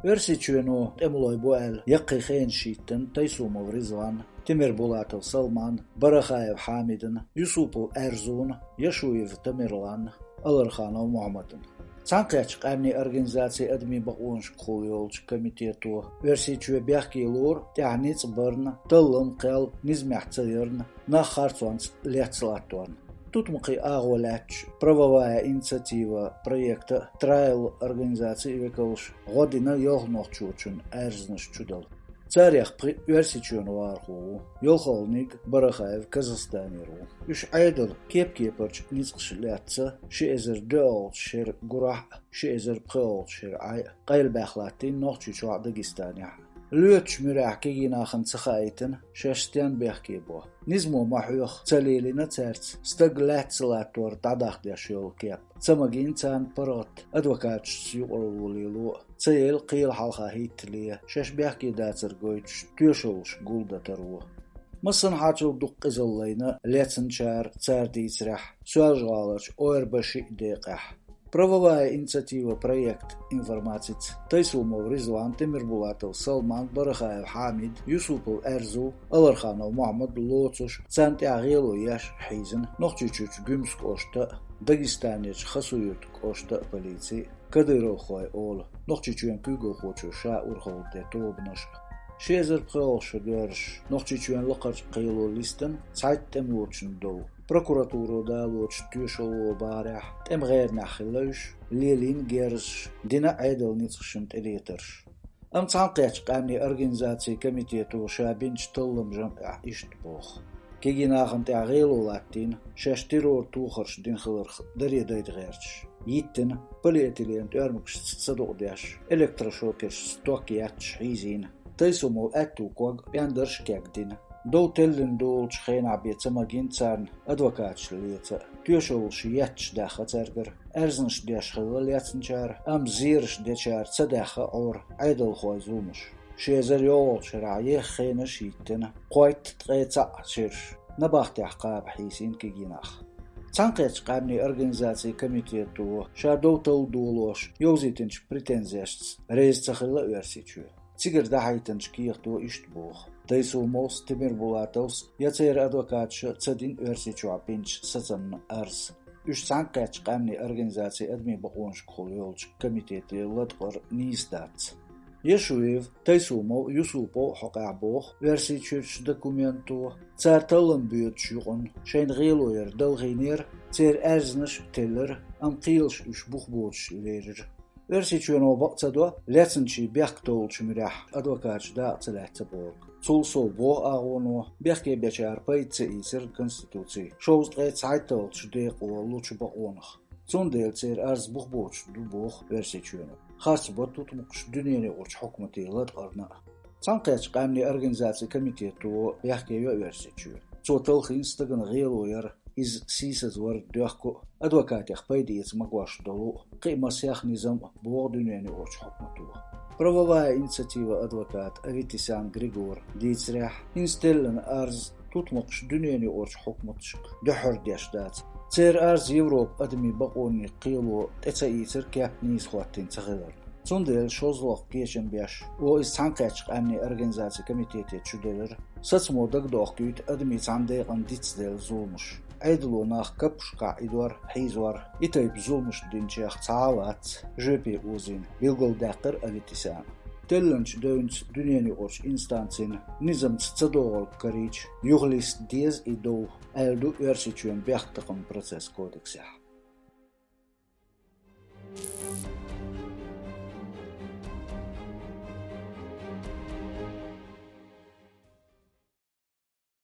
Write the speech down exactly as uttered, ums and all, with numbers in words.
Оьрсийчоьно тӀемалой бу аьлла яккхий хенаш йиттина Тайсумов Ризванна, Темирбулатов Салманна, Барахаев Хьамиданна, Юсупов Аьрзунна, Яшуев Тамерланна, Аларханов Мухьаммаданна. Цхьаьнакхеттачу Къаьмнийн Организацин адамийн бакъонашкахула йолчу комитето Оьрсийчоь бехке лору тӀаьхьа ницкъ барна, таллам, кхел низамехь ца ярна, нах харцонца лецна латторна. Тутмакхийн агӀо лаьтташ «Правовая инициатива» проекта а, «Трайл» организацин а векалша гӀо дина ялх нохчочун аьрзнаш чудала. Царех пхиъ Оьрсийчоьнан вахархо ву, йолхалгӀаниг Барахаев Казахстанера ву. Уьш Ӏедалан кеп-кепарчу ницкъаша лаьцна, ши эзар доьалгӀачу шеран гурахь а, ши эзар пхоьалгӀачу шеран Ӏай а къайлабаьхна латтийна Нохчийчохь а, Дагестанехь а. Лоьтучу муьрехь кегийнахана ца хаийтина, шаьш стенна бехке бо. Низамо ма-хьоьхху, ца лелийна цаьрца стаг лаьцна латтор дӀадахьа деш йолу кеп. Ца магийна царна паргӀат адвокаташца юкъаралла лело а, ца елла кхелан хьалха хӀиттале, шаьш бехке дацар гойтуш тоьшаллаш гулдан таро. Массанхьачул дукха къизалла лайна лецначара, цара дийцарехь, Соьлжа-ГӀаларчу ОРБ шиъ декъехь. «Правовая инициатива» проектан информацица Тайсумов Ризван, Темирбулатов Салман, Барахаев Хьамид, Юсупов Аьрзу, Аларханов Мухьаммад лоцуш, царна тӀехь гӀело еш хьийзина Нохчийчуьрчу Гуьмсан кӀоштан а, Дагестанерчу Хасавюртан кӀоштан а полици а. Кадыровхой олу Нохчийчоьнан куьйгалхочо ша урхалла ден тобанаш а. Ши эзар пхоьалгӀа шо доьрзуш, Нохчийчоьнан лакхарчу кхело листина цхьайтта тӀемалочун дов. Прокуратуро далочу тоьшалло бахарехь, тӀеман гӀеранехь хилла уьш, лелийна герзаш, дина Ӏедалан ницкъашна тӀелетарш. Амма Цхьаьнакхеттачу Къаьмнийн Организацин комитето ша бинчу талламан жамӀехь иштта боху: кегийнахана тӀехь гӀело латтийна, шаьш террор тохарш дина хиларх даре дайта гӀерташ, йиттина, полиэтиленан тӀоьрмигашца ца дукъадеш, электрошокершца ток етташ хьийзийна. Тайсумов аьтту ког, пӀендарш а кегдина. Дов теллина долучу хенахь бен ца магийна царна адвокаташ леца а. Тоьшаллаш етташ даьхна цаьргара. Аьрзнаш деш хилла лецначара, амма зераш дечара ца даьхна Ӏора Ӏедалхойн зуламаш. Ши эзар йолхалгӀачу шарахь еха хенаш а йиттина, кхойтта ткъе цхьаъ шераш набахтехь кхаба хьийсийна кегийнах. Цхьаьнакхеттачу Къаьмнийн Организацин комитето ша дов талла долош йовзийтинчу претензешца реза ца хилла Оьрсийчоь. Цигара дахьийтинчу кехато иштта боху: Тайсумовс, Темирбулатовс я церан адвокаташа ца дина Оьрсийчохь бинчу сацамна арз. Уьш Цхьаьнакхеттачу Къаьмнийн Организацин адамийн бакъонашкахула йолчу комитете латкъар нийса дац. Яшуев, Тайсумов, Юсупов хьокъехь боху Оьрсийчуьрчу документо, цара таллам боьдучу юкъана шайна гӀело яр далхийнера, церан аьрзнаш а теллира, амма кхелаш уьш бух боцуш лерира. Оьрсийчоьно бакъ ца до лецначийн бехк толлучу муьрехь адвокаташ дакъа ца лаьцна бохург. Цул сов, боху агӀоно, бехке бечара пайда ца ийцира Конституцин шовзткъе цхьайтталгӀачу декъо лучу бакъонах. Цундела церан арз бух боцуш ду боху Оьрсийчоьно. Харцбо тутмакхаш дуьненаюкъарчу хьукматийн латкъарна а. Цхьаьнакхеттачу Къаьмнийн Организацин комитето бехке йо Оьрсийчоь. Цо талхийна стагана гӀело яр, иза сийсазвар доьхку а, адвокатех пайда эца магош долу а, кхин а масех низам а, боху дуьненаюкъарчу хьукмато. «Правовая инициатива» адвоката Аветисян Григора дийцарехь, хӀинца теллина арз тутмакхаш дуьненаюкъарчу хьукматашка дуьххьара деш дац. Церан арз Европан адамийн бакъонийн кхело тӀе ца ийцира кеп нийса хӀоттийна ца хиларна. Цундела шозлагӀа кечам беш, оха иза Цхьаьнакхеттачу Къаьмнийн Организацин комитете чуделира, сацамо дагадохкуьйту адамийн цхьана декъана дицделла зуламаш. Ӏедало нах каппушкахь идор, хьийзор, и тайпа зуламаш динчех цхьа а вац жоьпе озийна, билгалдаьккхира Аветисяна. Теллинчу девнца дуьненаюкъарчу инстанцина низамца ца догӀург карийча, юхалиста деза и дов, аьлла ду Оьрсийчоьнан бехктакхаман процессан кодексехь.